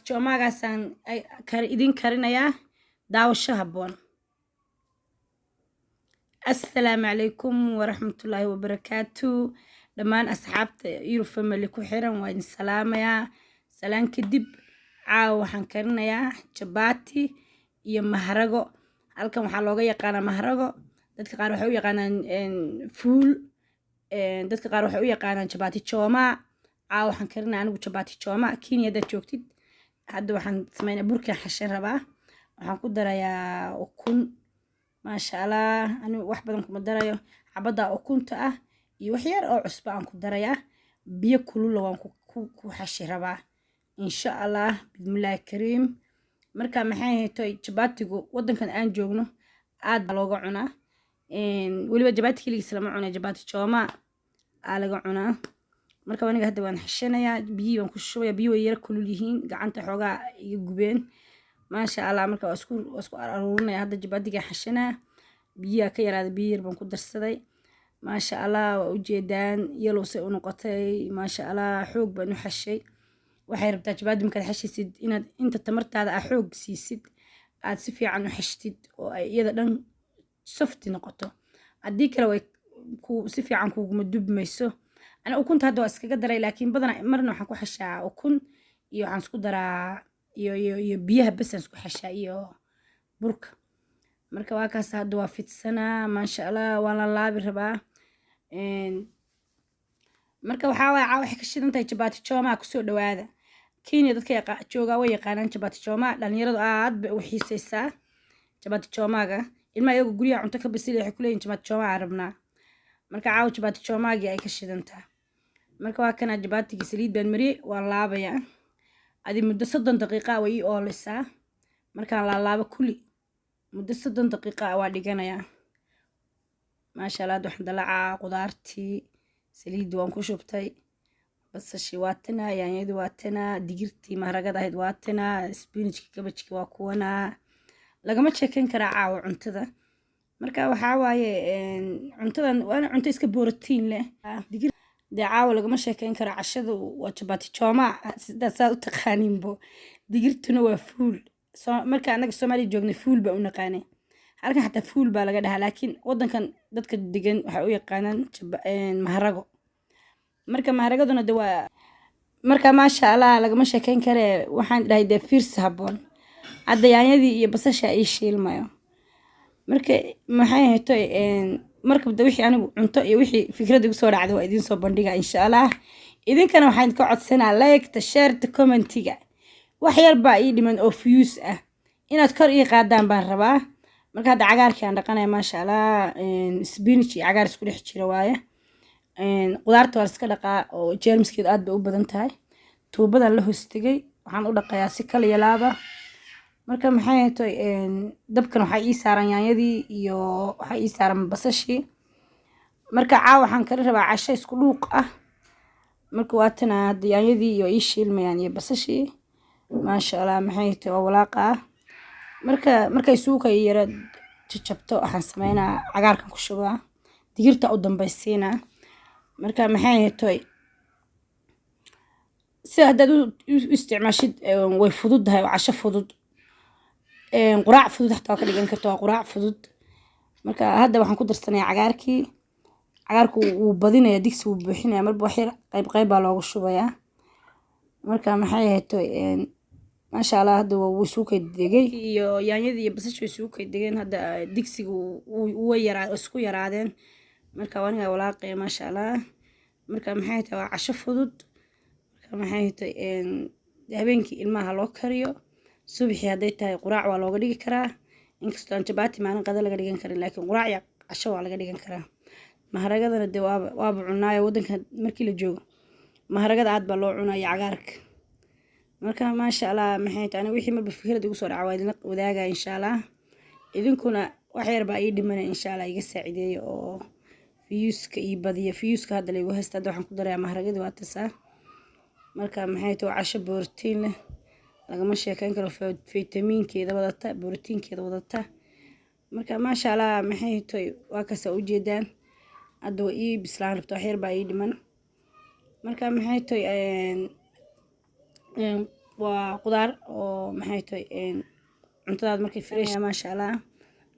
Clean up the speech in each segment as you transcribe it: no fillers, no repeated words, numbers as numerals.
Chomagaasaan idin karinayaa. Daawasho habboon. Assalaamu calaykum waraxmatullaahi wabarakaatu. Dhammaan asxaabta Yurub Family ku xiran waa idin salaamayaa. Salaan kadib, caawa waxaan karinayaa jabaati iyo maharago. Halkan waxaa looga yaqaanaa maharago, dadka qaar waxay u yaqaanaan fuul, dadka qaar waxay u yaqaanaan jabaati choma. Caawa waxaan karinayaa anigu jabaati choma. Kenya haddaad joogtid, hadda waxaan sameynaa burkaan xashan rabaa. Waxaan ku darayaa ukun, maasha Allah. Anigu wax badan kuma darayo, xabadda ukunta ah iyo wax yar oo cusbo aan ku darayaa. Biyo kulula waan ku xashi rabaa, insha Allah, bismillaahi kariim. Marka maxay hayto, jabaatigu wadankan aan joogno aad baa looga cunaa. Weliba jabaati keligiis lama cuna, jabaati choma aa laga cunaa. Marka aniga hadda waan xashanayaa, biyihii baan ku shubaya. Biyo way yara kulul yihiin, gacanta xoogaa iga gubeen, maasha Allah. Marka waa isku aruurinaya. Hadda jabaatiga xashanaa, biyaha ka yaraada, biyo yar baan ku darsaday, maasha Allah. Waa ujeedaan yellow say u noqotay, maasha Allah. Xoog baan u xashay. Waxay rabtaa jabaati markaad xashaysid inaad inta tamartaada aa xoog siisid, aad si fiican u xashtid oo ay iyada dhan soft noqoto. Haddii kale way ku si fiican kuguma dubmayso. Ana ukunta hadda waa iskaga daray, laakiin badanaa marna waxaan ku xashaa ukun iyo waxaan isku daraa iyo biyaha bes aan isku xashaa iyo burka. Marka waa kaas, hadda waa fidsanaa, maasha Allah. Waan la laabi rabaa. Marka waxaa waaya, caa waxay ka shidan tahay jabaati choma. Kusoo dhawaada. Kenya dadka joogaa way yaqaanaan jabaati choma. Dhalinyaradu aad bay u xiiseysaa jabaati chomaga. Ilmaha iyagu guryaha cunto ka basilay waxay kuleeyihin jabaati choma aa rabnaa. Marka caawa jabaati chomagii ay ka shidantaa. Marka waa kana jabaatigii, saliid baan mariyey, waan laabayaa. Adi muddo 30 daqiiqa way ii oolisaa. Markaan laalaabo kulli muddo 30 daqiiqa waa dhiganayaa, maasha Allah. Hadda waxaan dalacaa qudaartii. Saliiddii waan ku shubtay, basashii waa tanaa, yaanyadii waa tanaa, digirtii maharagada ahayd waa tanaa, spinachki, cabbageki waa kuwanaa. Lagama sheekeyn karaa caawa cuntada. Marka waxaa waaye, cuntadan waana cunto iska borotiin leh. Digir dee caawa lagama sheekeyn karaa. Cashadu waa jabati choma, sidaa saad u taqaaniinbo. Digirtuna waa fuul. Marka annaga Soomaaliya joognay fuul baa u naqaanay. Halkan xataa fuul baa laga dhahaa, laakiin wadankan dadka degan waxay u yaqaanaan maharago. Marka maharagaduna de waa, marka maasha Allah, lagama sheekeyn karee. Waxaan dhahay dee fiirsi habboon. Hadda yaanyadii iyo basasha ii shiilmayo. Marka maxay hayto, marka de wixii anigu cunto iyo wixii fikrad igu soo dhacday waa idiin soo bandhiga, insha Allah. Idinkana waxaan idinka codsanaa liketa, shareta, commentiga. Wax yar baa ii dhiman oo views ah, inaad kor ii qaadaan baan rabaa. Marka hadda cagaarkii aan dhaqanaya, maasha Allah. Spinach iyo cagaar isku dhex jira waaye. Qudaarta waa iska dhaqaa oo jeermiskeedu aad bay u badan tahay. Tuubadan la hoostegay waxaan u dhaqayaa si kal iyo laaba. Marka maxay hayto, dabkan waxaa ii saaran yaanyadii iyo waxaa ii saaran basashii. Marka caawa waxaan kala rabaa casho isku dhuuq ah. Marka waatana hadda yaanyadii iyo ii shiilmayaan iyo basashii, maasha Allah. Maxay hayto, waa walaaqa ah. Marka markay suuka yara jajabto, waxaan sameynaa cagaarkan ku shubaa, digirta u dambaysiinaa. Marka maxay hayto, sida haddaad u isticmaashid way fududahay. Waa casho fudud, quraac fudud xataa waa ka dhigan karta, waa quraac fudud. Marka hadda waxaan ku darsanayaa cagaarkii. Cagaarku wuu badinaya, digsi wuu buuxinaya. Marba wax yar qayb qayb baa loogu shubayaa. Marka maxay ahayto, maasha Allah, hadda wuu isugu kay degay iyo yaanyadii iyo basasha way isugu kay degeen. Hadda digsiga way yaraa, isku yaraadeen. Marka waa aniga walaaqaya, maasha Allah. Marka maxay tahay, waa casho fudud. Marka maxay tahay, habeenkii ilmaha loo kariyo, subaxii hadday tahay quraac waa looga dhigi karaa. Inkastoo aan jabaati maalin qada laga dhigan karin, laakiin quraac iyo casho waa laga dhigan karaa. Maharagadana dee waaba cunaayo. Waddanka markii la joogo maharagada aad baa loo cunaya, cagaarka. Marka maasha Allah, maxay tahay, aniga wixii marba fikrad igu soo dhaca waa idinla wadaagaya, insha Allah. Idinkuna wax yar baa ii dhimanaya, insha Allah. Iga saacideeya oo viewska ii badiya. Viewska hadda laygu haysta. Hadda waxaan ku darayaa maharagadii, waa tasaa. Marka maxay tahay, waa casho borotiin leh, lagama sheekeyn karo, fitamiinkeeda wadata, borotiinkeeda wadata. Marka maasha Allah, maxay tahay, waa kaasa ujeedaan. Hadda waa ii bislaan rabta, wax yar baa ii dhiman. Marka maxay tahay, Waa qudaar oo maxay tahay cuntadaada markay fresh, maasha Allah,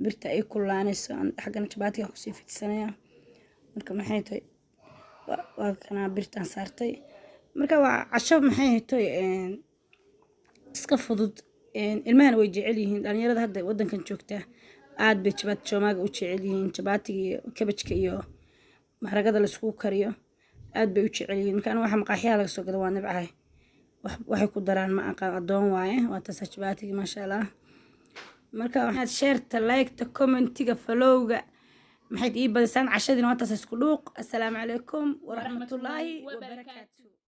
birta ay kululaanayso, xaggana jabaatiga kusii fidsanaya. Marka maxay tahay, waa kanaa birtaan saartay. Marka waa casho maxay tahay iska fudud, ilmahana way jecel yihiin. Dhalinyarada hadda wadankan joogta aad bay jabaati joomaaga u jecel yihiin. Jabaatiga iyo kabajka iyo maharagada laiskugu kariyo aad bay u jecel yihiin. Marka aniga waxa maqaaxiyaha laga soo gado waa nibcahay, waxay ku daraan ma aqaan, adoon waaye. Waa taasaa jabaatigii, maasha Allah. Marka waxaad share-ta, like-ta, comment-iga, follow-ga maxayd ii badisaan. Cashadiina waa taas, isku dhuuq. Assalaamu calaykum waraxmatullaahi wabarakaatu.